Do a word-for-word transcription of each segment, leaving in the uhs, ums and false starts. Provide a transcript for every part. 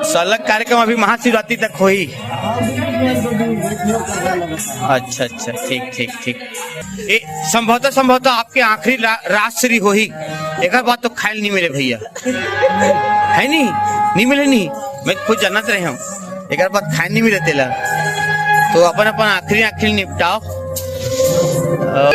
तो अलग कार्यक्रम अभी महाशिवरात्रि तक होही। अच्छा, अच्छा, ठीक, ठीक, ठीक। ए, संभवतः, संभवतः आपके आखिरी रा-, राजश्री होही। एकर बाद तो खाइल नहीं मिले भैया, है नहीं, नहीं मिले नहीं। मैं खुद जानत रहे हूँ, एकर बाद खाइल नहीं मिले तेला। तो अपन अपन आखिरी आखिरी निपटाओ। अ,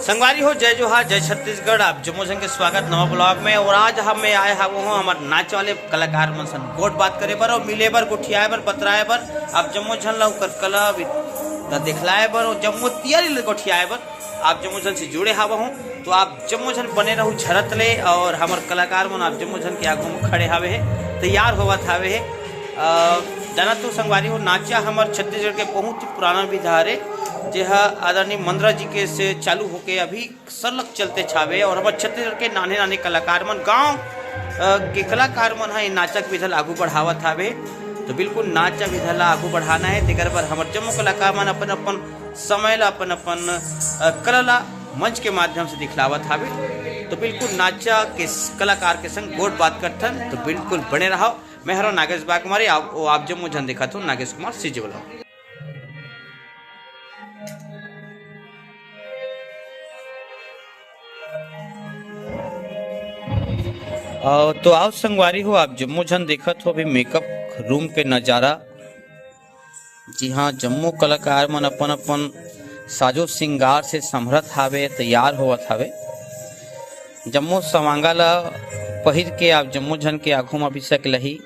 संगवारी हो, जय जोहार, जय छत्तीसगढ़। आप जम्मो झन के स्वागत नवा vlog में। और आज हम मैं आए हवो हूँ हमर नाच वाले कलाकार मन सन गोठ बात करे बर और मिले बर, गोठियाए बर, बतराए बर। आप जम्मो झन ला ओकर कला विधा दिखलाए बर और जम्मो तियारी ले गोठियाए बर आप जम्मो झन से जुड़े हवा हूँ। तो आप जम्मो झन बने रहू झरत ले और हमर कलाकार मन आप जम्मो झन के आगू में खड़े हावे हे, तैयार होवत हावे हे। अ, जाना तो संगवारी हो, नाचा हमर छत्तीसगढ़ के बहुत ही पुराना विधा हरे, जे ह आदरणीय मंदरा जी के से चालू होके अभी सरलग चलते छावे और हमर छत्तीसगढ़ के नान्हे नान्हे कलाकार मन, गांव, अ, के कलाकार मन ह ए नाचा के विधा ल आगू बढ़ावत हावे। तो बिल्कुल नाचा विधा ल आगू बढ़ाना है, तेकर बर हमर जम्मो कलाकार मन अपन अपन समय ल, अपन अपन, अ, कला ल मंच के माध्यम से दिखलावत हावे। तो बिल्कुल नाचा के स-, कलाकार के संग गोठ बात करथन, तो बिल्कुल बने रहो। मैं हरो नागेश बागमारी, आप, वो आप जम्मो झन देखत हो नागेश कुमार CG vlog। अ, तो आओ संगवारी हो, आप जम्मो झन देखत हो अभी makeup room के नजारा। जी हाँ, जम्मो कलाकार मन अपन अपन साजो सिंगार से संभरत हावे, तैयार होवत हावे। जम्मो सवांगा ला पहिर के आप जम्मो झन के आगू म अभिषेक लही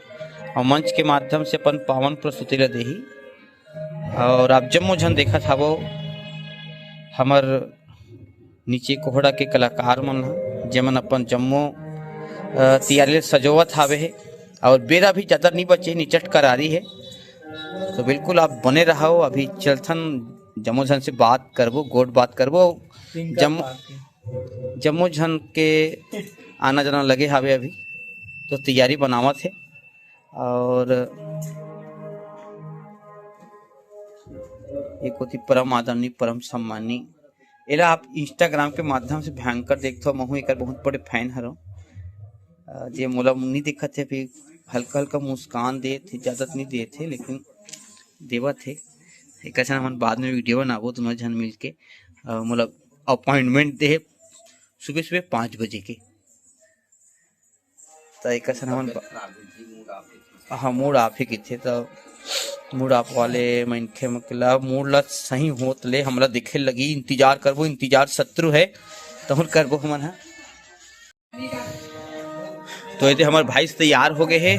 और मंच के माध्यम से अपन पावन प्रस्तुति ला देही। और आप जम्मो झन देखत हावो, हमर नीचे कोहड़ा के कलाकार मन ह, जेमन अपन जम्मो, अ, तियारी ले सजोवत हावे हे। और बेरा भी ज्यादा नहीं बचे, निचट करारी है। तो बिल्कुल आप बने रहो, अभी चलथन, जम्मो झन से बात करबो, गोठ बात करबो। जम-, जम्मो झन के आना जाना लगे हावे अभी, तो तैयारी बनावत हे। और एक होती परम आदरणीय, परम सम्मानी, एला आप Instagram के माध्यम से भयंकर देखथव, महू एकर बहुत बड़े fan हरव। अ, जे मोला नहीं दिखत हे, अभी हल्का हल्का मुस्कान देत हे, ज्यादा तो नहीं देत हे, लेकिन देवत हे। एकर से हमन बाद में video बनाबो, दोनों झन मिलके। अ, मोला appointment दे हे सुबह सुबह पाँच बजे के। त एकर से हमन ब-, हाँ, mood off ही किथे, त mood off वाले मनखे मतलब mood ला सही होत ले हमला दिखे लगी, इंतजार करबो, इंतजार शत्रु है, तहुन करबो हमन ह। तो एदे हमर भाई से तैयार हो गए हे।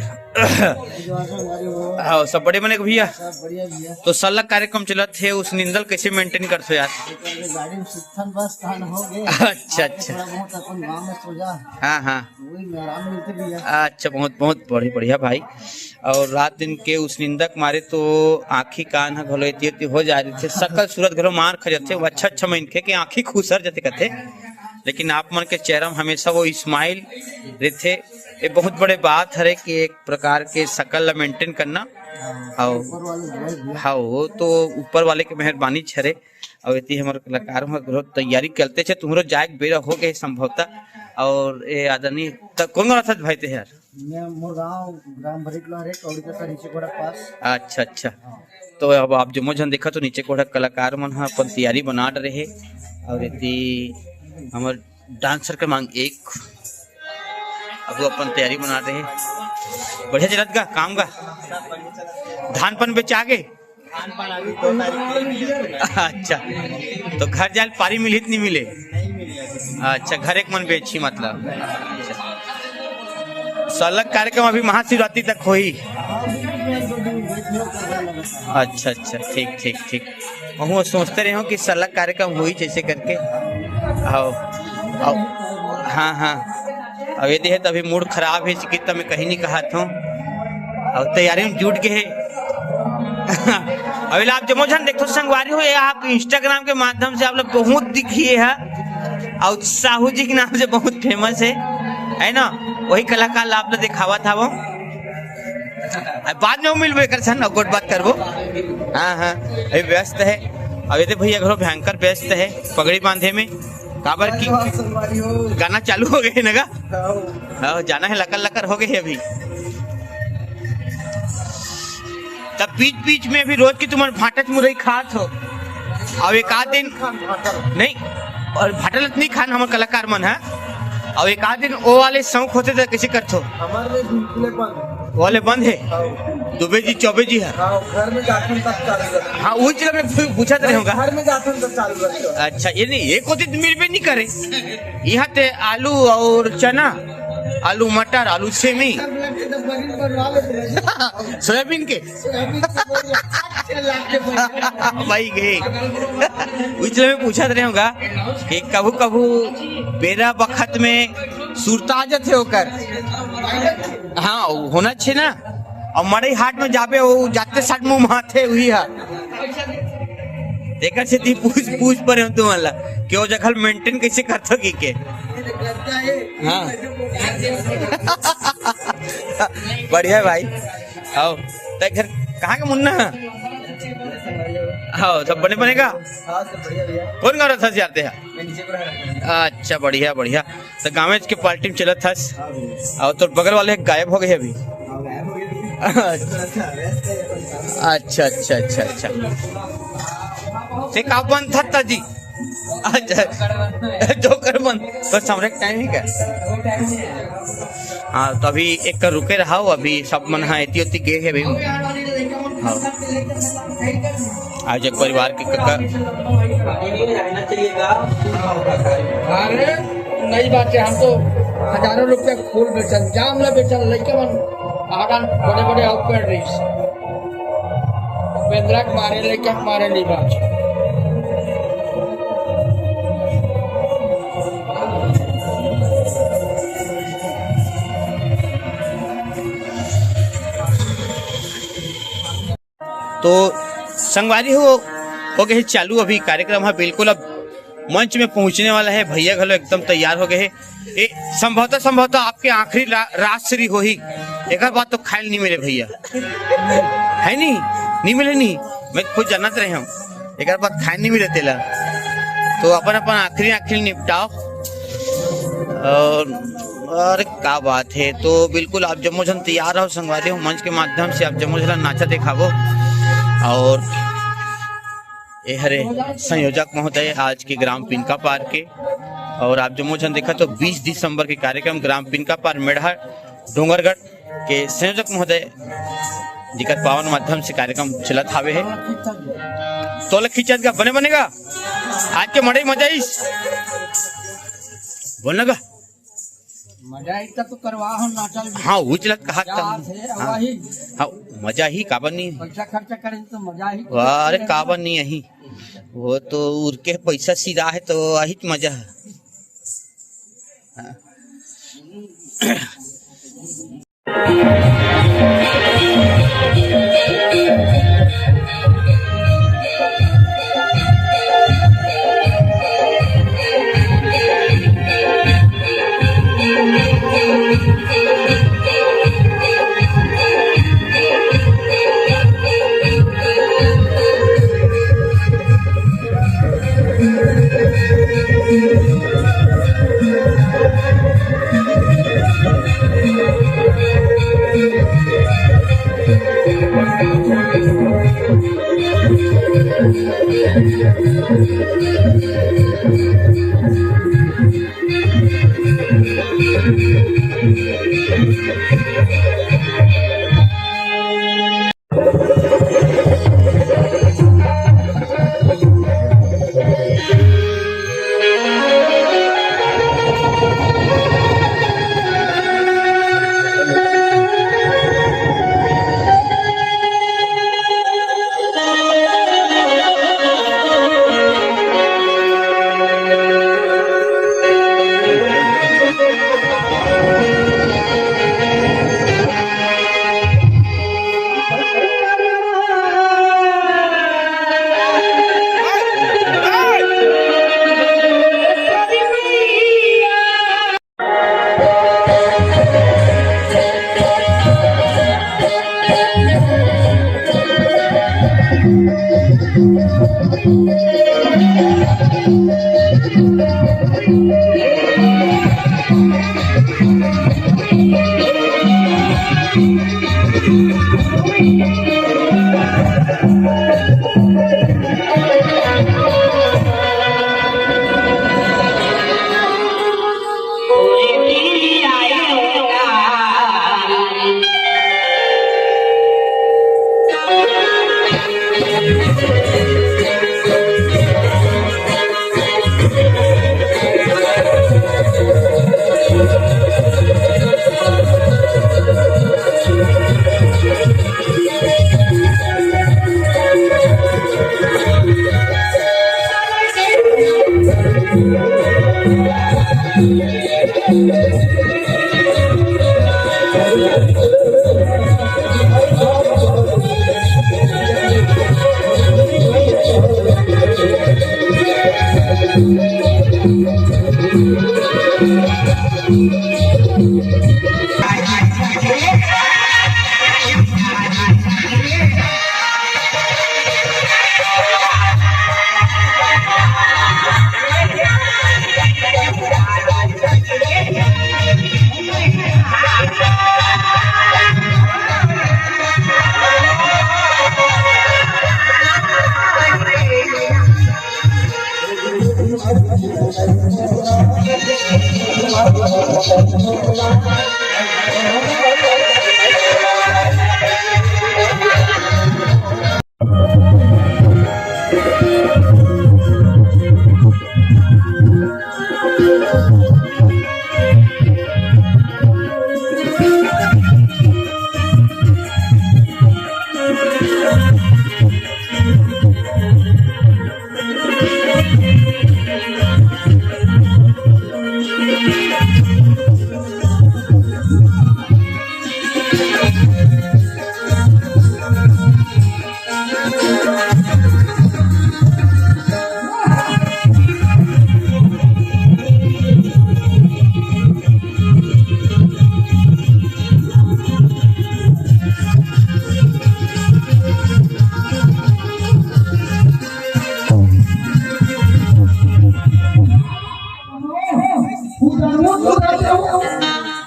हाँ, सब बड़े बने भैया। सब बढ़िया भैया। तो सल्लक कार्यक्रम चलत हे, उस निंदल कैसे maintain करथो यार? गाड़ी में सुत्थन बस तहन हो गए। अच्छा, अच्छा। थोड़ा बहुत अपन गाँव में सो जा। हाँ, हाँ। वही में आराम मिलते भैया। अच्छा, बहुत, बहुत बढ़िया, बढ़िया भाई। और रात दिन के उस निंदा के मारे तो आँखी कान ह घलो एती ओती हो जा रहिथे, सकल सूरत घलो मार खा जाथे। वो अच्छा, अच्छा मनखे के आँखी खुसर जाथे कथे, लेकिन आप मन के चेहरा में हमेशा वो smile रहिथे। ये बहुत बड़े बात हरे कि एक प्रकार के सकल ला maintain करना। हाँ, ऊपर वाले दुआ ही भैया। हाँ, वो तो ऊपर वाले के मेहरबानी हरे। अउ एती हमर कलाकार मन घलो तैयारी करते छे, तुहरो जाए के बेरा हो गए संभवतः। और ए आदरणीय, त कौन गाँव था भाई ते यार? मैं मोर गाँव ग्राम भरीटोला रे, कौड़ी का नीचे कोड़ा पास। अच्छा, अच्छा। हाँ। तो अब आप जम्मो झन देखा तो नीचे कोड़ा कलाकार मन ह अपन तैयारी बना डरे हे। और एती हमर dancer क्रमांक एक, अब वो अपन तैयारी बना रहे हैं। बढ़िया चलत गा काम गा? धान पन बेचा गे? अच्छा, तो घर जाए ल पारी मिलही त नहीं मिले? अच्छा, घर एक मन बेची मतलब। अच्छा। सलग कार्यक्रम अभी महाशिवरात्रि तक होही। अच्छा, अच्छा, ठीक, ठीक, ठीक। वहूँ सोचते रहे हो कि सलग कार्यक्रम होही जैसे करके। आओ, आओ। हाँ, हाँ। अब ये देहे तो अभी mood खराब है, चिकित्सा में कहीं नहीं कहा था। अब तैयारी में जुट गए हैं। अभी आप जम्मो झन देखो संगवारी हो, ये आप Instagram के माध्यम से आप लोग बहुत दिखिए है, और साहू जी के नाम से बहुत फेमस है, है ना? वही कलाकार ला आप लोग दिखावा था वो। अब बाद में वो मिलबो एकर सन, गोठ बात करबो। हाँ, हाँ, अभी व्यस्त है। अब ये दे भैया घरो भयंकर व्यस्त है पगड़ी बांधे में, काबर की गाना चालू हो गए ना गा। हाँ, जाना है, लकर लकर हो गए अभी। तब बीच बीच में भी रोज की तुमन भांटत मुरई खात हो, और एक आध दिन नहीं, और भांटल नहीं खान हमर कलाकार मन है, और एक आध दिन ओ वाले शौक होते तो कैसे करत हो? हमारे में बिल्कुल बंद। वो वाले बंद है। हाँ। दुबे जी चौबे जी है। हाँ, घर में जाते हैं तब चालू करते हैं। हाँ, वही चीज मैं पू-, पूछत रहे होगा। घर में जाते हैं तब चालू करते हैं। अच्छा, ये नहीं, एक होती तो मिलबे नहीं करे। यहाँ ते आलू और चना, आलू मटर, आलू सेमी, सोयाबीन के। भाई गए। उजले में पूछत रहे होगा कि कभू कभू बेरा बखत में सुरता जथे ओकर। हाँ, होना छे ना। और मड़ई हाट में जाबे, वो जाते साथ मुंह माथे हुई है। एकर से ती पूछ, पूछ परे हम तुमन ला कि वो जगह मेंटेन कैसे करथो की के। हाँ। बढ़िया है भाई। आओ, तै घर कहाँ के मुन्ना है? हाँ, सब बने बने का? हाँ, सब बढ़िया भैया। कौन गाँव रहता जाते हैं? मैं नीचे को रह रहा हूँ। अच्छा, बढ़िया, बढ़िया। तो गाँव के पार्टी में चलत हस? हाँ भैया। और तोर बगल वाले गायब हो गए अभी। हाँ, गायब हो गए। अच्छा, अच्छा, अच्छा, अच्छा। ते का बंद था जी? अच्छा, जोकर मन, बस हमरे टाइम ही का। हाँ, तो अभी एक कर रुके रहा हो, अभी सब मन हाँ एती ओती गे है अभी। हाँ। आज एक परिवार के कका। अरे, नई बात है, हम तो हजारों रुपया फूल बेचन, जाम ला बेचन, लइका मन आगान बड़े बड़े आउटफिट रहीस। बेंदरा के मारे, लइका के मारे नहीं बात। तो संगवारी हो, हो गए चालू अभी कार्यक्रम है, बिल्कुल अब मंच में पहुंचने वाला है। भैया घलो एकदम तैयार हो गए हैं। ए, संभवतः, संभवतः आपके आखिरी रा-, राजश्री होही। एकर बाद तो खाइल नहीं मिले भैया, है नहीं? नहीं मिले नहीं, मैं खुद जानत रहे हूँ। एकर बाद खाइल नहीं मिले तेला, तो अपन अपन आखिरी आखिरी निपटाओ। और, और का बात है, तो बिल्कुल आप जम्मो झन तैयार रहो संगवारी हो, मंच के माध्यम से आप जम्मो झन ला नाचा दिखाबो। और ए हरे संयोजक महोदय आज के ग्राम पिनका पार के, और आप जम्मो झन देखत हो बीस दिसंबर के कार्यक्रम ग्राम पिनका पार मेढ़ा डोंगरगढ़ के संयोजक महोदय, जिकर पावन माध्यम से कार्यक्रम चलत हावे है। तोला खींचत गा, बने बने गा। आज के मड़ई मजा आइस, बोल ना गा। मजा आई तब तो करवा हो नाचल। हाँ, उजलत कहा मजा तब। आथे, हाँ। वही। हाँ, मजा ही काबर नहीं। पैसा खर्चा करे तो मजा ही। वाह, अरे काबर नहीं यही, वो तो उरके पैसा सीधा है तो आही मजा है। हाँ।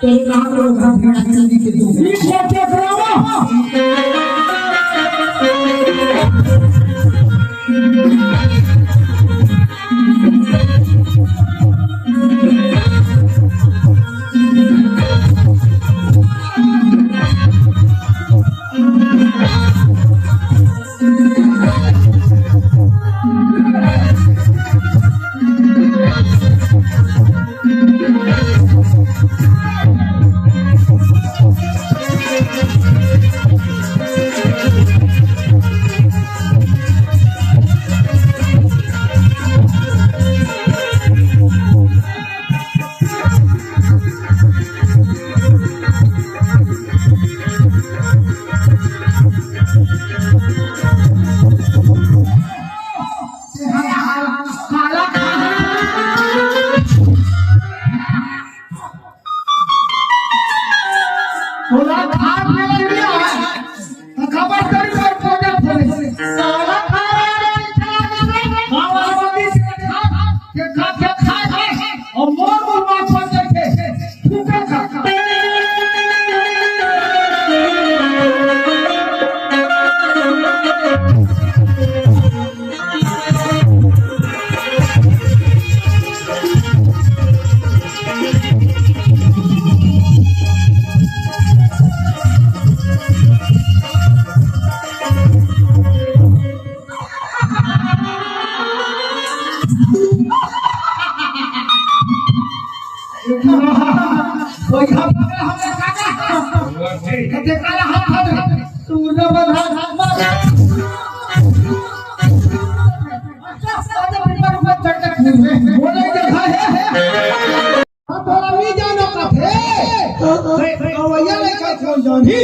तेरे कहाँ पर उठा फिर चंदी के दो। तोला खाए पिए के दिया है, तो खबर करी पर पोटा फोड़े। साला खा रहा है, खा रहा है, खा रहा है, खा रहा है, खा रहा है, और मोर मुंह में फंस जाते हैं। थूके खा। कोई हम, हम, हम, हम, हम, हम, हम, हम, हम, सूरज बधा हाथ मार। अच्छा, सारे पेपर ऊपर चढ़ के घूम रहे हैं। बोले देखा है। हम थोड़ा नहीं जानो का थे। भाई, गवैया लेकर कौन जानी?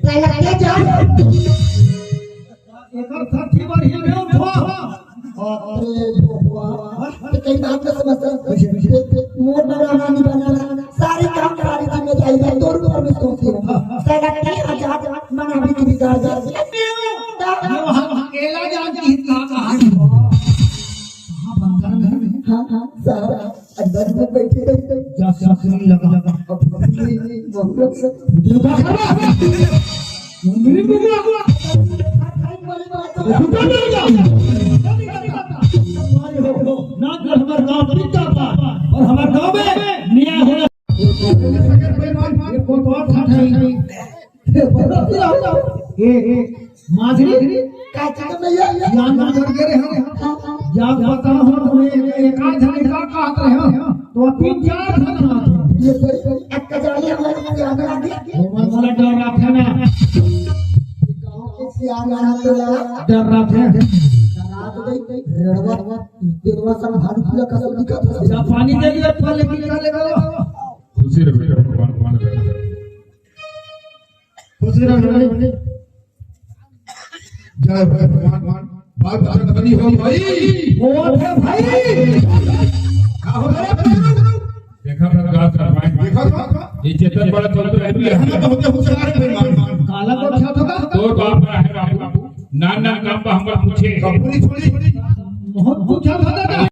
पहले के जान। एकर छठी बार हिल गयो था। अरे भगवान, तो कहीं बात का समस्या। मोर बड़ा नानी बना, सारी काम सारी जिम्मेदारी है, दो रुपये में सोचती हूँ। सगटी हजार मना भी की बिगाड़ जाती है। ये हम अकेला जान की हित कहाँ कहाँ हम लोग से वीडियो का खड़ा। मेरी वीडियो को। ना कि हमारे गांव पिता का और हमारे गांव में न्याय होना। ये कोई बात था नहीं। ये माधुरी, का चक्कर में ये, ये नाम ना कर दे रहे हो। या बताओ हम तुम्हें एक आध जने का कहत रहे हो, तो तीन चार जने कहत रहे हो। ये तो एक कचाली हमारे को याद आ गया। वो मन से डर रहा था ना। गांव के सियार यहाँ तो लगा। डर रहा था। रात गई, रेड़वा, तेरवा साल भालू पूरा कसम दिखा था। जा पानी दे दिया, फल लेके निकाले गए। खुशी रहे बेटा, भगवान, भगवान रहे। खुशी रहो, रहो। जय हो भगवान। बाल बच्चा धनी हो भाई। कौन है भाई? का हो भाई? देखा था, का था भाई? देखा था? ये चेतन बड़ा चल रहा है। यहाँ तो होते होशियार है भाई, मान, मान। काला तो क्या था? तोर बाप का है बाबू। नान नान काम का हमका पूछे। कपूरी छोड़ी। बहुत पूछा था दादा।